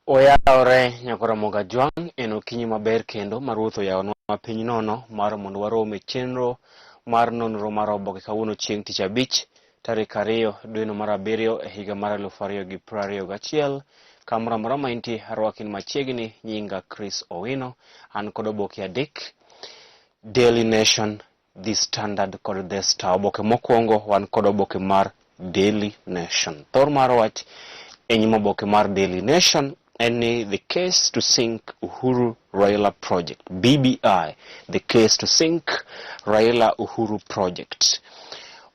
Oyawore Nyakoromoga Jwang' en okinyi maber kendo ma Ruoth oyawonwa piny nono mar mondo warom e chenro mar nonro mar oboke kawuono chieng' tich abich tarik 2 dweno mar 7 e higa mar 2021. Kamoro amora ma intie arwaki ni machiegni, nyinga Chris Owino, an kod oboke adek: Daily Nation, The Standard kod The Star. Oboke mokwongo wan kod oboke mar Daily Nation. Thor mar wach e nyim oboke mar Daily Nation en ni the case to sink Uhuru Raila project, BBI, the case to sink Raila Uhuru project.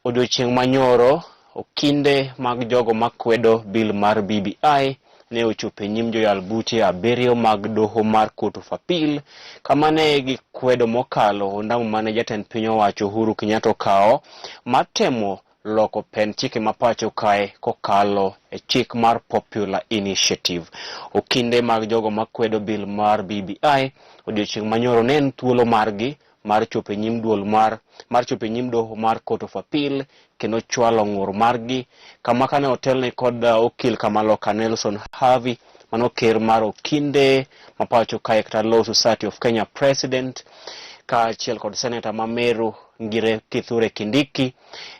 Odiochieng' manyoro, okinde mag jogo makwedo bill mar BBI ne ochopo e nyim joyal buche abiriyo mag doho mar Court of Appeal kama ne gikwedo mokalo ondamo mane jatend piny owacho Uhuru Kenyatta okawo mar temo loko pend chike ma pacho kae kokalo e chik mar Popular Initiative. Okinde mag jogo makwedo bill mar BBI odiochieng' manyoro ne en thuolo margi mar chopo e nyim duol mar mar chopo e nyim doho mar Court of Appeal kendo chwalo ng'ur margi kama kane otelne kod okil Kamaloka Nelson Havi mano ker mar okinde ma pacho kae kata Law Society of Kenya President kaachiel kod seneta ma Meru Ngire Kithure Kindiki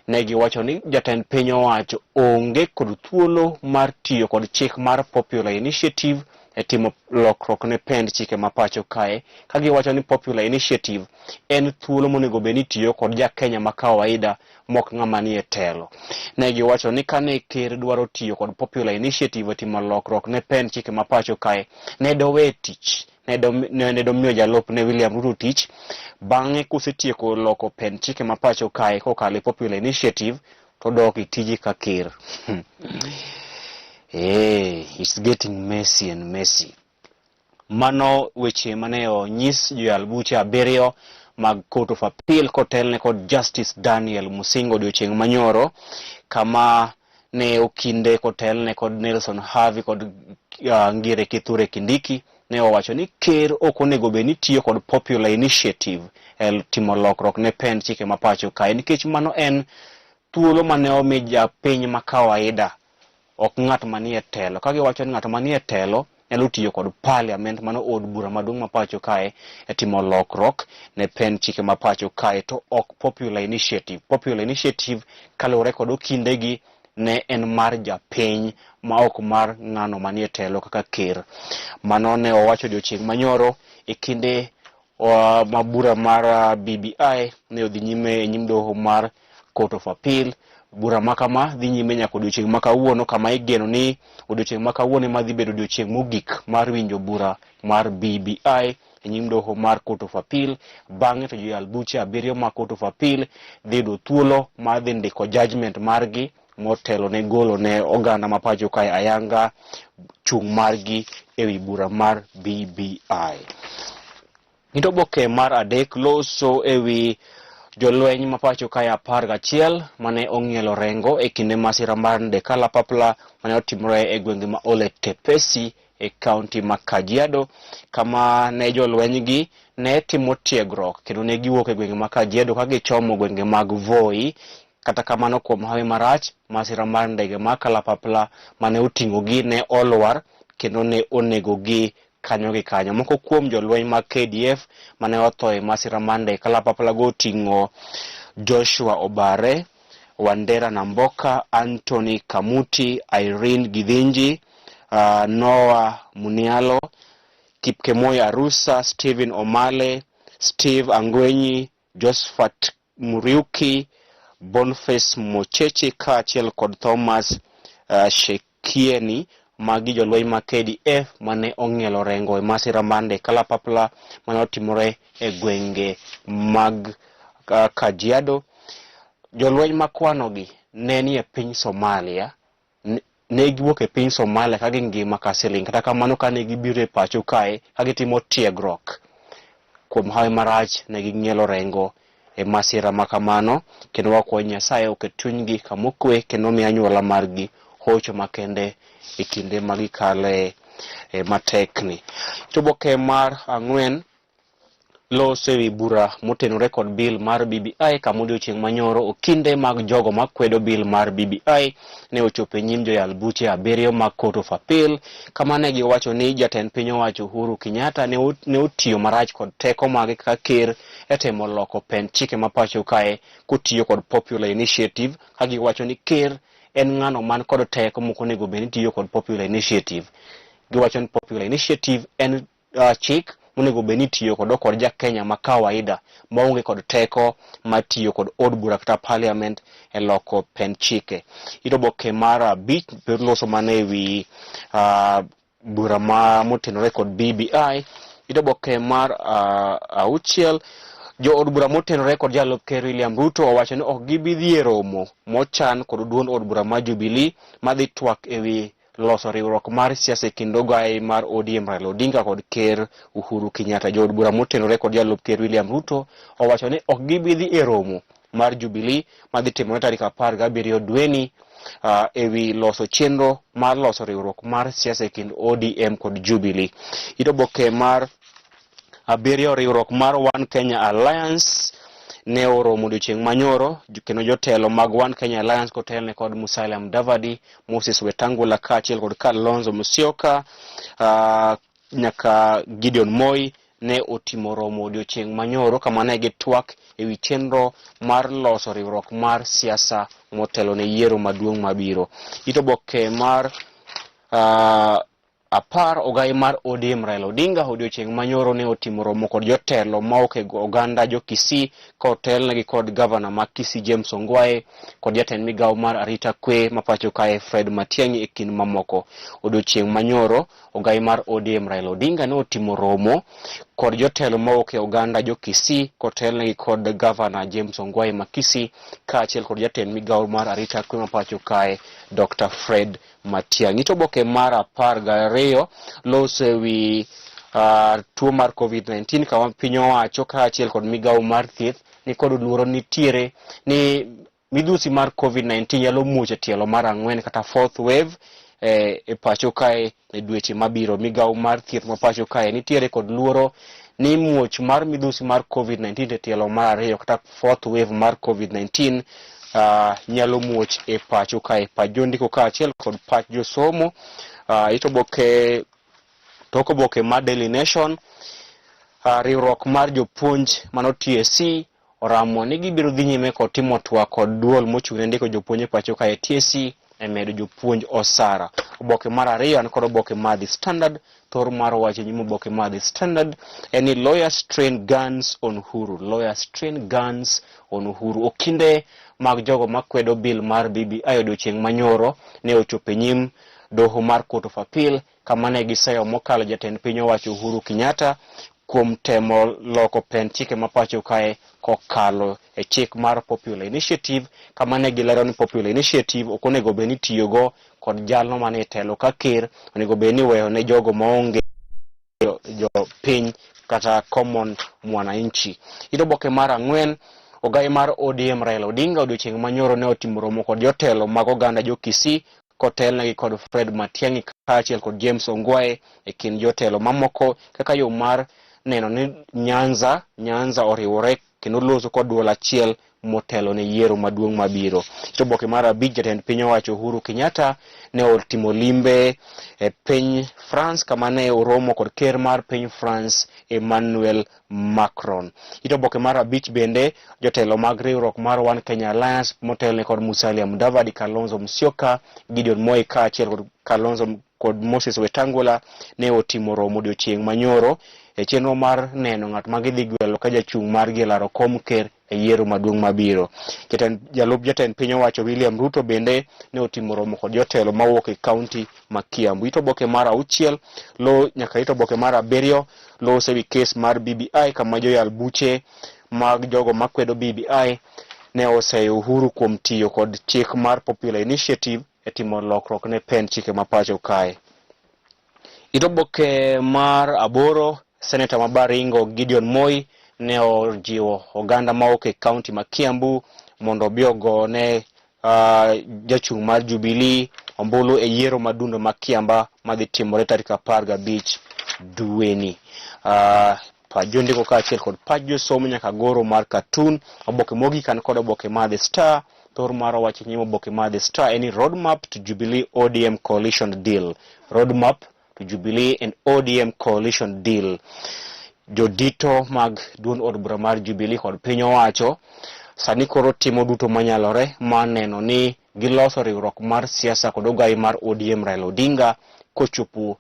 ne giwacho ni jatend piny owacho onge kod thuolo mar tiyo kod chik mar Popular Initiative e timo lokruok ne pend chike ma pacho kae ka giwacho ni Popular Initiative en thuolo monego bed ni itiyo kod ja Kenya ma kawaida mok ng'ama nie telo. Ne giwacho ni kane ker dwaro tiyo kod Popular Initiative e timo lokruok ne pend chike ma pacho kae, ne dowe tich ne domiyo jalupne William Ruto tich bang'e kosetieko loko pend chike ma pacho kae kokalo e Popular Initiative to dok e tije ka ker. Hey, it's getting messy and messy. Mano weche mane onyis joyal buche abiriyo mag Court of Appeal kotelne kod Justice Daniel Musingo odiochieng' manyoro kama ne okinde kotelne kod Nelson Havi kod Ngire Kithure Kindiki ne owacho ni ker ok onego bed ni tiyo kod Popular Initiative e timo lokruok ne pend chike ma pacho kae nikech mano en thuolo mane omi japiny ma kawaida ok ng'at manie telo. Ka giwacho ni ng'at manie telo nyalo tiyo kod parliament mano od bura maduong' ma pacho kae e timo lokruok ne pend chike ma pacho kae to ok Popular Initiative. Popular Initiative kaluwore kod okindegi ne en mar japiny ma ok mar ng'ano manie telo kaka ker. Mano ne owacho odiochieng' manyoro e kinde ma bura mar BBI ne odhi nyime e nyim doho mar Court of Appeal. Bura ma kama dhi nyime nyaka odiochieng' ma kawuono kama igeno ni odiochieng' ma kawuono ema dhi bedo odiochieng' mogik mar winjo bura mar BBI e nyim doho mar Court of Appeal. Bang'e to joyal buche abiriyo mag Court of Appeal dhi yudo thuolo mar dhi ndiko judgment margi motelo ne golo ne oganda ma pacho kae ayanga chung' margi e wi bura mar BBI. Ng'it oboke mar adek loso e wi jolweny ma pacho kae 11 mane ong'ielo rengo e kinde masira mar ndek kalapapla mane otimore e gwenge ma Ole Tepesi e kaunti ma Kajiado kama ne jolwenygi ne timo tiegruok kendo ne giwuok e gwenge ma Kajiado ka gichomo gwenge mag Voi. Kata kamano kuom hawi marach, masira mar ndege ma kalapapla mane oting'ogi ne olwar kendo ne onegogi kanyo gi kanyo. Moko kuom jolweny mag KDF mane otho e masira mar ndege kalapapla go oting'o Joshua Obare, Wandera Namboka, Anthony Kamuti, Irene Githinji, Noah Munialo, Kipkemoi Arusa, Stephen Omale, Steve Angwenyi, Josephat Muriuki, Boniface Mocheche kaachiel kod Thomas Shekieni. Magi jolweny mag KDF mane ong'ielo rengo e masira mar ndek kalapapla mane otimore e gwenge mag Kajiado. Jolweny makwanogi ne nie piny Somalia, ne giwuok e piny Somalia ka gingima ka siling'. Kata kamano kane gibiro e pacho kae ka gitimo tiegruok, kuom hawi marach ne ging'ielo rengo e masira ma kamano kendo wakwayo Nyasaye oket chunygi kama okwe kendo omi anyuola margi hocho makende e kinde ma gikale e matekni. Oboke mar ang'wen Loso ewi bura motenore kod bill mar BBI kama odiochieng' manyoro okinde mag jogo makwedo bill mar BBI ne ochopo e nyim joyal buche abiriyo mag Court of Appeal kama ne giwacho ni jatend piny owacho Uhuru Kenyatta ne otiyo marach kod teko mage kaka ker e temo loko pend chike ma pacho kae kotiyo kod Popular Initiative ka giwacho ni ker en ng'ano man kod teko mok onego bed ni tiyo kod Popular Initiative. Giwacho ni Popular Initiative en chik monego bed ni itiyo kodo kod ja Kenya ma kawaida maonge kod teko mar tiyo kod od bura kata parliament e loko pend chike. It oboke mar abich loso mana e wi bura ma motenore kod BBI. It oboke mar auchiel jo od bura motenore kod jalup ker William Ruto owacho ni ok gibi dhi e romo mochan kod duond od bura mar Jubilee madhi twak e wi loso riwruok mar siasa e kind ogaye mar ODM Raila Odinga kod ker Uhuru Kenyatta. Jood bura motenore kod jalup ker William Ruto owacho ni ok gibi dhi e romo mar Jubilee madhi timore tarik 17 dweni e wi loso chenro mar loso riwruok mar siasa e kind ODM kod Jubilee. It oboke mar abiriyo riwruok mar One Kenya Alliance ne oromo odiochieng' manyoro kendo jotelo mag One Kenya Alliance kotelne kod Musalia Mudavadi, Moses Wetangula kaachiel kod Kalonzo Musyoka nyaka Gideon Moi ne otimo romo odiochieng' manyoro kama ne gitwak e wi chenro mar loso riwruok mar siasa motelo ne yiero maduong' mabiro. It oboke mar 10 ogai mar ODM Raila Odinga odiochieng' manyoro ne otimo romo kod jotelo mawuok e oganda jo Kisii kotelnegi kod gavana ma Kisii James Ongwae kod jatend migawo mar arita kwe ma pacho kae Fred Matiang'i e kind mamoko. Odiochieng' manyoro ogai mar ODM Raila Odinga ne otimo romo kod jotelo mawuok e oganda jo Kisii kotelnegi kod gavana James Ongwae ma Kisii kaachiel kod jatend migawo mar arita kwe ma pacho kae Dr. Fred Matiang'i. To oboke mar 12 loso e wi tuo mar COVID-19 kama piny owacho kaachiel kod migawo mar thieth ni kod luoro nitiere ni midhusi mar COVID-19 nyalo muoch e tielo mar 4 kata fourth wave e pacho kae e dweche mabiro. Migawo mar thieth ma pacho kae nitiere kod luoro ni muoch mar midhusi mar COVID-19 e tielo mar 2 kata fourth wave mar COVID-19 nyalo muoch e pacho kae. Pach jondiko kaachiel kod pach josomo. It oboke tok oboke mar Daily Nation, riwruok mar jopuonj mano TSC oramo ni gibiro dhi nyime kod timo twak kod duol mochung' ne ndiko jopuonj e pacho kae TSC e medo jopuonj osara. Oboke mar 2 an kod oboke mar The Standard. Thor mar wacho nyim oboke mar The Standard en ni lawyers train guns on Uhuru. Lawyers train guns on Uhuru. Okinde mag jogo makwedo bill mar BBI odiochieng' manyoro ne ochopo e nyim doho mar Court of Appeal kama ne giseyo mokalo jatend piny owacho Uhuru Kenyatta kuom temo loko pend chike ma pacho kae kokalo e chik mar Popular Initiative kama ne gilero ni Popular Initiative ok onego bed ni tiyogo kod jalno mane telo ka ker, onego bed ni iweyo ne jogo maonge jo piny kata common mwananchi. It oboke mar 4 ogai mar ODM Raila Odinga odiochieng' manyoro ne otimo romo kod jotelo mag oganda jo Kisii kotelnegi kod Fred Matiang'i kaachiel kod James Ongwae e kind jotelo mamoko kaka yo mar neno ni Nyanza oriwore kendo loso kod duol achiel motelo ne yiero maduong' mabiro. It oboke mar 5 jatend piny owacho Uhuru Kenyatta ne otimo limbe e piny France kama ne oromo kod ker mar piny France Emmanuel Macron. It oboke mar 5 bende jotelo mag riwruok mar One Kenya Alliance motelne kod Musalia Mudavadi, Kalonzo Musyoka, Gideon Moi kaachiel kod Kalonzo kod Moses Wetangula ne otimo romo odiochieng' manyoro e chenro mar neno ng'at ma gidhi gwelo ka jachung' margi e laro kom ker e yiero maduong' mabiro. Jalup jatend piny owacho William Ruto bende ne otimo romo kod jotelo mawuok e kaunti ma Kiambu. It oboke mar 6 lo nyaka it oboke mar 7 loso ewi kes mar BBI kama joyal buche mag jogo makwedo BBI ne oseyo Uhuru kuom tiyo kod chik mar Popular Initiative e timo lokruok ne pend chike ma pacho kae. It oboke mar 8 Seneta ma Baringo Gideon Moi ne ojiwo oganda mawuok e kaunti ma Kiambu mondo obi ogone jachung' mar Jubilee ombulu e yiero madundo ma Kiamba madhi timore tarik 15 dweni. Pach jondiko kaachiel kod pach josomo nyaka goro mar cartoon. Oboke mogik an kod oboke mar The Star. Thor mar wach nyim oboke mar The Star en ni roadmap to Jubilee ODM coalition deal. Roadmap to Jubilee and ODM coalition deal. Jodito mag duond od bura mar Jubilee kod piny owacho sani koro timo duto manyalore mar neno ni giloso riwruok mar siasa kod ogai mar ODM Raila Odinga kochopo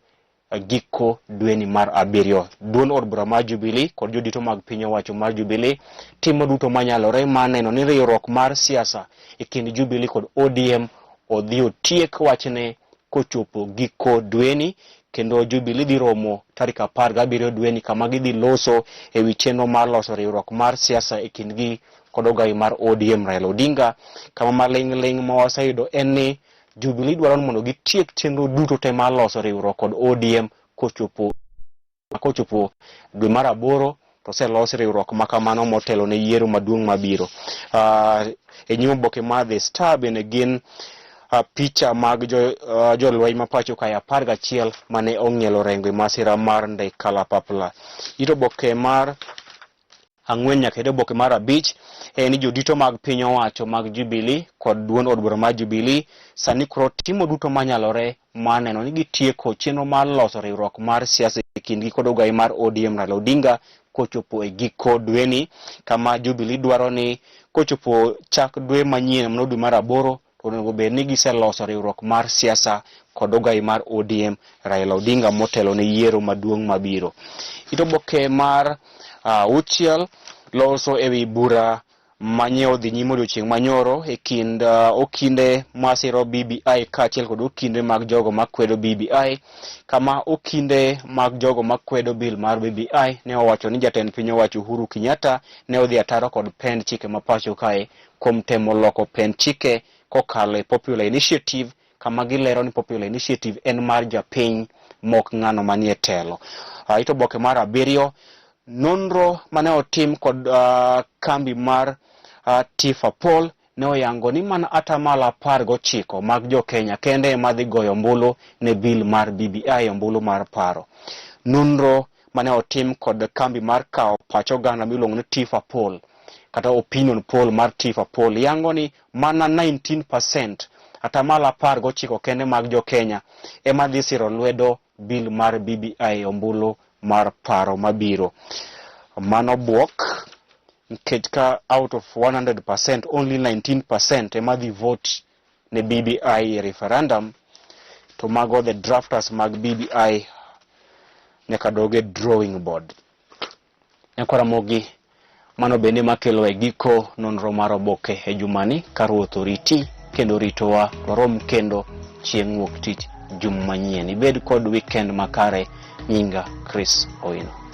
giko dweni mar abiriyo. Duond od bura mar Jubilee kod jodito mag piny owacho mar Jubilee timo duto manyalore mar neno ni riwruok mar siasa e kind Jubilee kod ODM odhi otiek wachne kochopo giko dweni kendo Jubilee dhi romo tarik 17 dweni kama gidhi loso e wi chenro mar loso riwruok mar siasa e kindgi kod ogai mar ODM Raila Odinga. Kama maling'ling' ma waseyudo en ni Jubilee dwaro ni mondo gitiek chenro duto te mar loso riwruok kod ODM kochopo kochopo dwe mar aboro to oselos riwruok ma kamano motelo ne yiero maduong' mabiro. E nyim oboke mar The Star bende gin picha mag jolweny ma pacho kae 11 mane ong'ielo rengo e masira mar ndek kalapapla. It oboke mar 4 nyaka e oboke mar 5 en ni jodito mag piny owacho mag Jubilee kod duond od bura mar Jubilee sani koro timo duto manyalore mar neno ni gitieko chenro mar loso riwruok mar siasa e kindgi kod ogai mar ODM Raila Odinga kochopo e giko dweni, kama Jubilee dwaro ni kochopo chak dwe manyien mano dwe mar 8 to onego bed ni giseloso riwruok mar siasa kod ogai mar ODM Raila Odinga motelo ne yiero maduong' mabiro. It oboke mar 6 loso e wi bura manye odhi nyime odiochieng' manyoro e kind okinde masiro BBI kaachiel kod okinde mag jogo makwedo BBI, kama okinde mag jogo makwedo bill mar BBI ne owacho ni jatend piny owacho Uhuru Kenyatta ne odhi ataro kod pend chike ma pacho kae kuom temo loko pend chike kokalo e Popular Initiative, kama gilero ni Popular Initiative en mar japiny mok ng'ano manie telo. Ito oboke mar 7, nonro mane otim kod kambi mar Tifa Poll ne oyango ni mana atamalo 19 mag jo Kenya kende ema dhi goyo ombulu ne bill mar BBI, ombulu mar paro. Nonro mane otim kod kambi mar kawo pach oganda miluongo ni Tifa Poll kata opinion poll mar Tifa Poll yango ni mana 19%, atamalo 19 kende mag jo Kenya ema dhi siro lwedo bill mar BBI ombulu mar paro mabiro. Mano buok nikech ka out of 100% only 19% ema dhi vote ne BBI e referendum, to mago the drafters mag BBI nyaka dog e drawing board. Nyakwa Ramogi, mano bende makelo e giko nonro mar oboke e jumani. Ka Ruoth oriti kendo ritowa, warom kendo chieng' wuok tich juma manyien. Ibed kod weekend makare. Nyinga Chris Owino.